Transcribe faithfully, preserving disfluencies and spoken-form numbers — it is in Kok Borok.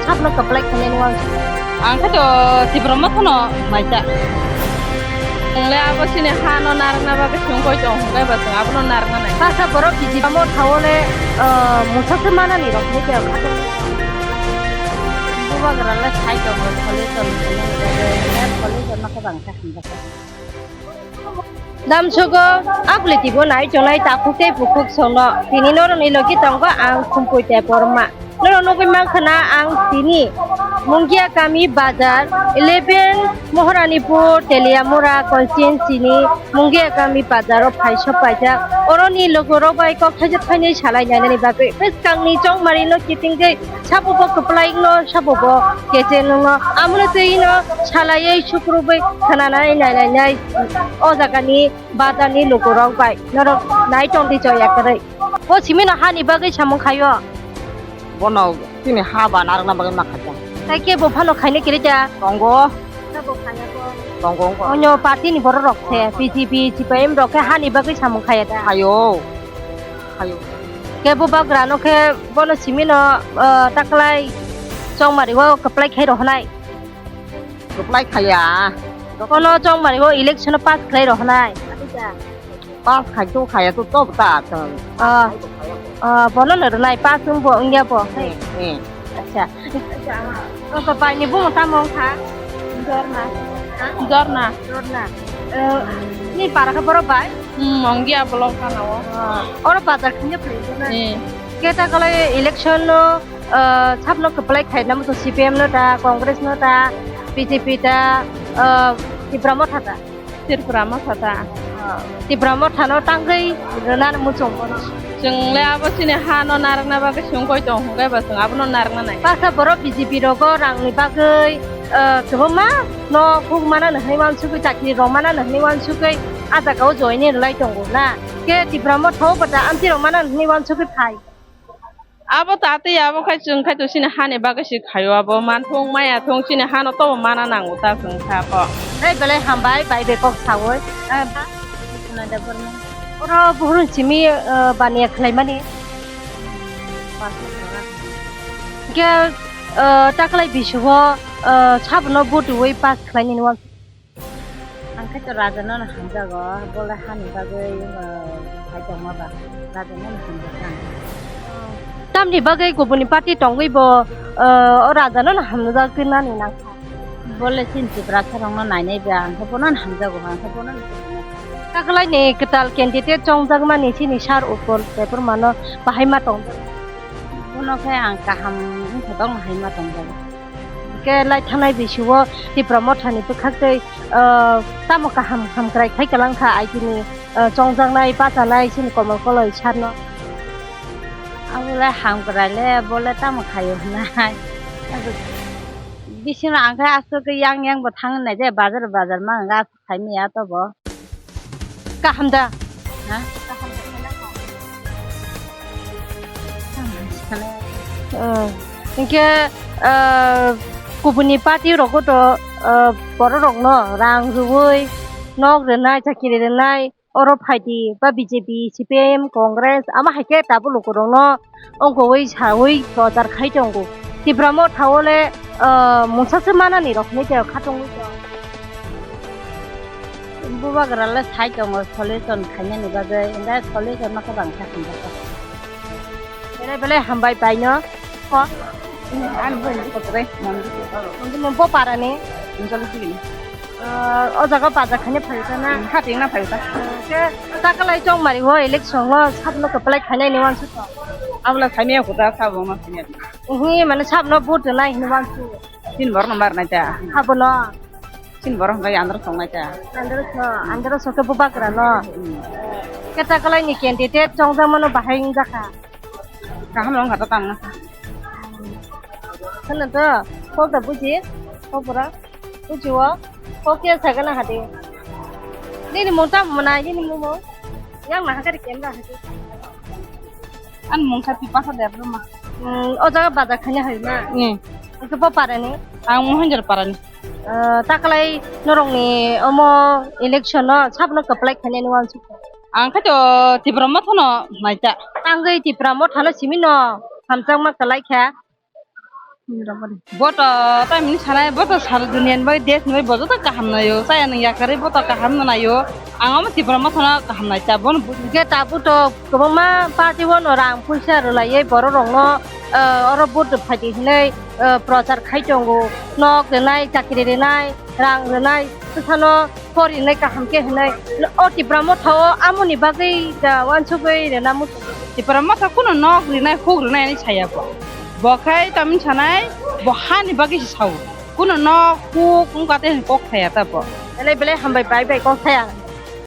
Sabno kwplai khainani uansuk. Ang khe to Tipra Motha no naijak. Chwng le abo chini ha no narwkna bagwi chwng koi tong hwnkhe ba chwng abono narwkna nai. Sasa borok B J P Motha o le, ah, mungsa se manani rok ni khe khatung. Bubagra le sai tongo, solution hwnwi rwgwi, solution no khe bang khe hamjak. Damsogo apolitigo nai chonai takhuk tei bukhuk songno. Tini norokni logi tongo ang Khumpui Debbarma. Norok nugwi mankha na ang tini Mungia kami bazar eleven Moharanipur Teliamura constituency ni Mungia kami bazar o phai sok paijak. Oroni logorok bai kok thaijak thainwi salai nainani bagwi bwskangni chongmari no kitingwi Sabo bo kwplai no, sabo bo kecheng no, amono twi no salaiwi sukrubwi khnanai nailainai o jagani bazarni lukurok bai norok nai tongdi choi yakarwi. O simi no hani bagwi samung khaio. Bono chini ha ba narwkna bagwi ma khaikha. Tai kebo phano khaina kwrwi ta? Tongo. Sabo khaya bo? Tongo wngkha. Onyo party ni borok rok se, B J P, C P I M rok khe hani bagwi samung khaya ta? Khaio. Khaio. Khe bubagra no khe bono simi no, ah, taklai chongmari o kwplai khai rohonai. Kwplai khaya. Bono chongmari o election o pass khlai rohonai. Pass khai to khaya to to ta chwng. Ah, ah, bono no rwnai pass wng bo wngya bo. Eh, eh. Acha. Oka bai ni bumung tamo wngkha? Jorna. Ha? Jorna. Jorna. Eh, ni para khe borok bai? Hmm, ongya block kana o. Ah, oro bazar khanya phai na. Hmm. Keta kalai election no, eh, sabno kwplai khaina muchung C P M no ta, Congress no ta, B J P ta, eh, Tipra Motha ta. Tripura Motha ta. Ah, Tipra Motha no tangwi rwna muchung bono. Chwng le abo chini ha no narwkna bagwi chwng koi tong hwnkhe ba chwng abono narwkna nai. Baksa borok B J P rogo rang ni bagwi, ah, kwbangma no kuk mana no hwnwi uansugwi chakri rok mana no hwnwi uansugwi ah jaga o join ni rwlai tongo na. Khe Tipra Motha o bata amchi rok mana no hwnwi uansugwi phai. Abo ta tei abo khai chwng khai to chini hani bagwi se khaio abo manthung maya thung chini hano tobo mana nango ta chwng kha kho. Hei belai hambai bai bai kok sawi. Ah, ba. Oro buhrun simi, eh, baniya khlaimani. Hingke, eh, taklai bisugo, eh, sabno butuwi pass khlainani uansuk. Ang khe to raja no hamjago, bole hani bagwi, uh, hai tongma ba, raja no hamjak ang. Tamni bagwi kubuni party tongwi bo, uh, o raja no hamjak nani nangkha? Bole chini Tiprasa rok no nainai ba, ang khe bono hamjago, ang khe bono. Taklai ni kwtal candidate chongjakmani chini sir Utpal Debbarma no bahai ma tong. Bono khe ang kaham wngkha tong hai ma tongjago. Hingke lai thanai bisi o Tipra Motha ni bwkhak tei, ah, tamo kaham hamkrai khai kalang kha I T ni, ah, chongjaknai bachanai chini Komol Koloi sir no. Abo le hamkrai le bo le tamo khaio hwnai. Bisingo ang khe aswk khe yang yang bo thang nai je bazar bazar ma hwnga. Phaimaya tobo. Kaham da? Ha? Kaham da, kaham da. Oh. Hingke, ah, kubuni party rogo to, ah, borok rokno rang rwui, nok rwnai, chakiri rwnai, oro phaidi ba B J P, C P I M, Congress, ama hai khe tabuk lukurokno ongkoi saui prochar khai tongo. Tipra Motha o le, ah, mungsa se manani rok hinui tei khatungwi tong. Bubagra le sai tongo solution khainani bagwi, hingke solution no khe bang kha hinjak kha. Belai belai hambai bai no. Ho? Ani bwrwi ni kotor bai, mandi. Mandi mo bo para ni? Anjali Sigini. Ah, o jaga bazar khaina phai ta na? Khating na phai ta. Ke takalai chongmari o election o sabno kwplai khainai ni wansuk. Abla khaimya kuda sabo ma khaimya. Hi mane sabno vote nai hini wansuk. Tin bor number nai ta. Habono. Chini borok hwnkhai andro songnai ta. Andro so, andro so khe bubagra no. Hmm. Khe takalai ni candidate chongjakmano bahai wngjakha. Kaham wngkha ta tangma. Kheno to, kok da buji, kok bura, buji o, kok khe sagana hadi. Nini mung tamo mwnai, nini mung mung. Yang na hakari kem da hadi. Ani mung kha Tipasa Debbarma. Hmm, o jaga bazar khaina hai na? Ni. Ito bo parani? Ang Mohenjor parani. Ah, takalai norokni omo election o sabno kwplai khainani wansuk? Ang khe to Tipra Motha no naita. Tangwi Tipra Motha no simi no hamjakma kwlai kha. Boto tamni sanai, boto sal duniani bai, desh ni bai, boto kaham naio, chaya nang yakarwi boto kaham no naio. Ang omo Tipra Motha no kaham nai ta, bono bu- Hingke tabuk to kwbangma party o no rang puisa rwlaiwi borok rok no, eh, oro vote phaidi hinwi, eh, prochar khai tongo, nok rwnai, chakri rwnai, rang rwnai, bwsano porinai kaham khe hinwi. O Tipra Motha o amoni bagwi da uansugwi rwna muchung. Tipra Motha kuno nok rinai, huk rinai hinwi saya bo. Bo khai tamni sanai, bo hani bagwi se sao. Kuno nok, huk, wngkha tei kok saya ta bo. Belai belai hambai bai bai kok saya.